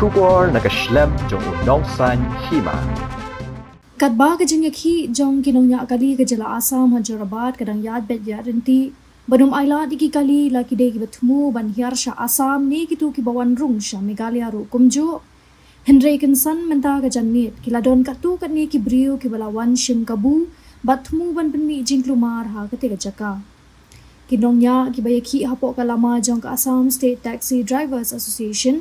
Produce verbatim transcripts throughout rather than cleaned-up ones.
Khubor na ka shlem jong u Nongsaiñ Hima. Katba ka jingïakhih jong ki nongñiah kali ka jylla Assam ha Jorabat ka dang ïaid beit ïaid ryntih, ban ym ailad ïa ki kali la ki dei kiba thmu ban hiar sha Assam ne kito kiba wan rung sha Meghalaya ruh kumjuh. Hynrei kynsan mynta ka janmiet ki la don katto katne ki briew kiba la wan shim kabu bad thmu ban pynmih jingkulmar ha katei ka jaka. Ki nongñiah kiba ïakhih hapoh ka lama jong ka Assam State Taxi Drivers Association,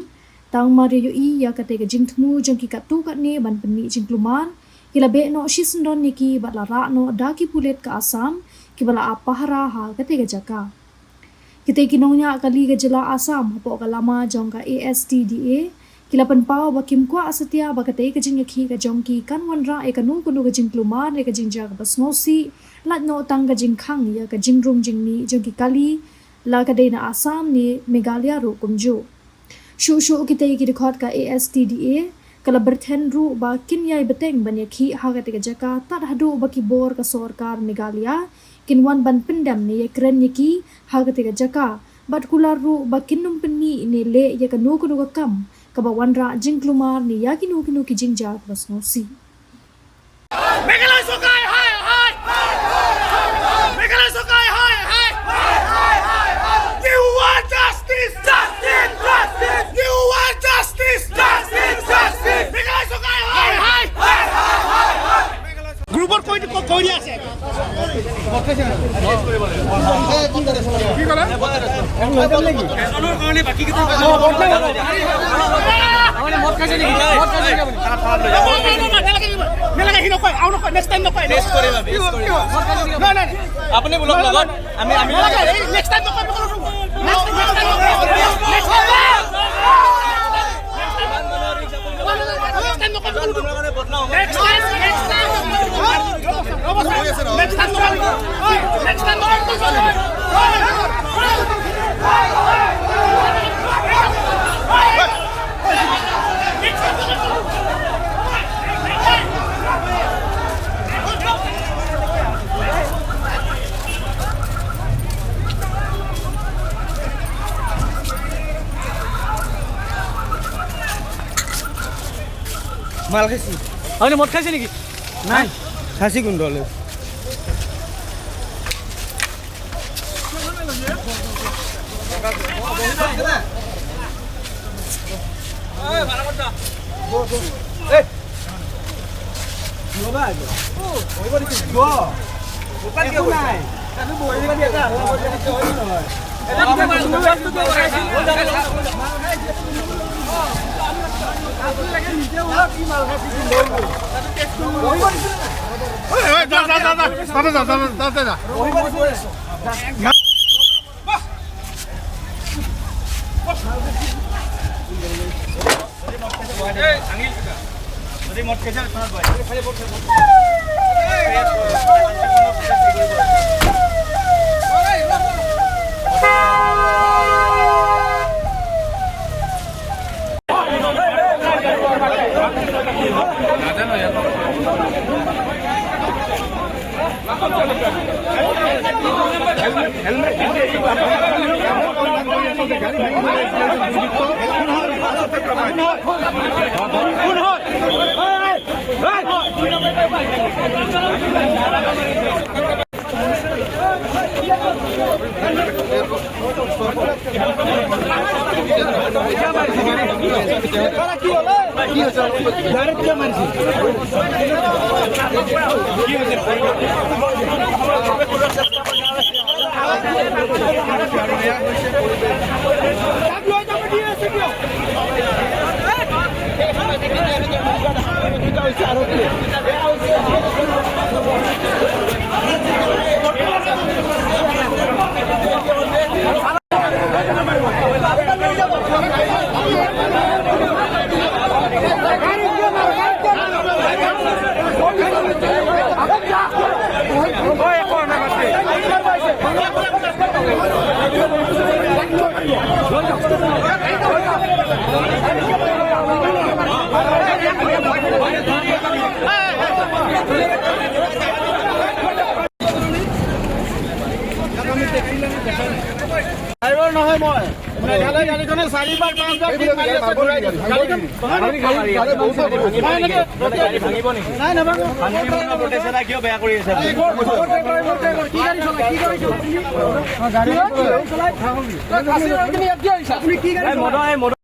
tang mar ïohi ïa katei ka jingthmu jong ki katto katne ban pynmih jingkulmar, ki la beh noh shisyndon ïa ki bad la rah noh da ki pulit ka Assam kiba la ap pahara ha katei ka jaka. Kitei ki nongñiah kali ka jylla Assam hapoh ka lama jong ka A S T D A ki la pynpaw ba kim kwah satia ba katei ka jingïakhih ka jong ki kan wanrah ïa kano kano ka jingkulmar ne ka jingjia kaba sngewsih, lait noh tang ka jingkhang ïa ka jingrung jingmih jong ki kali, la ka dei na Assam ne Meghalaya ruh kumjuh. Shuh shuh kitei ki dkhot ka A S T D A ka la byrthen ruh ba kin ïai bteng ban ïakhih ha katei ka jaka tad haduh ba ki bor ka sorkar Meghalaya kin wan ban pyndem ne ïakren ïa ki ha katei ka jaka, bad kular ruh ba kin ym pynmih ne leh ïa kano kano ka kam kaba wanrah jingkulmar ne ïa kino kino ki jingjia kaba sngewsih. Meghalaya Sorkar hai hai! Meghalaya Sorkar hai hai! You want justice! Justice! Justice! You want justice! Justice! Justice! Meghalaya Sorkar hai hai! গ্ৰুপৰ কৈ কৈ দিয়া আছে। কি ক'লে? এজনৰ কাৰণে বাকী কেইটা। অ, বদনাম হ'ব। আপুনি মদ খাইছে নেকি? মদ খাইছে নেকি আপুনি? নালাগে, নালাগে, সি নকয়, আৰু নকয়, নেক্সট টাইম নকয়। টেষ্ট কৰিবা, টেষ্ট কৰিবা। মদ খাইছে নেকি আপুনি? নাই, নাই, নাই। আপুনি বোলক লগত, আমি, আমি নালাগে, এই নেক্সট টাইম নকয়, নকয়, নকয়। নেক্সট টাইম নকয়। নেক্সট টাইম নকয়। মাল খাইছি। আপুনি মদ খাইছে নেকি? নাই। খাইছি কোনটো হ'লে? ড্ৰাইভাৰ নহয় মই। মেঘালয় গাড়ীখনে চাৰিবাৰ, পাঁচবাৰ কিক মাৰি আছে, ঘূৰাই দিছে। গাড়ীখন ভাঙিব নেকি? নাই, নাভাঙো। শান্তিপূৰ্ণ প্ৰটেষ্ট এটা কিয় বেয়া কৰি আছে আপুনি? কি গাড়ী চলাই? কি গাড়ী চলাই? আপুনি কি গাড়ী চলাই? তই ফাঁচি লৈ কিনে ইয়াত কিয় আহিছা? আপুনি কি গাড়ী চলাই?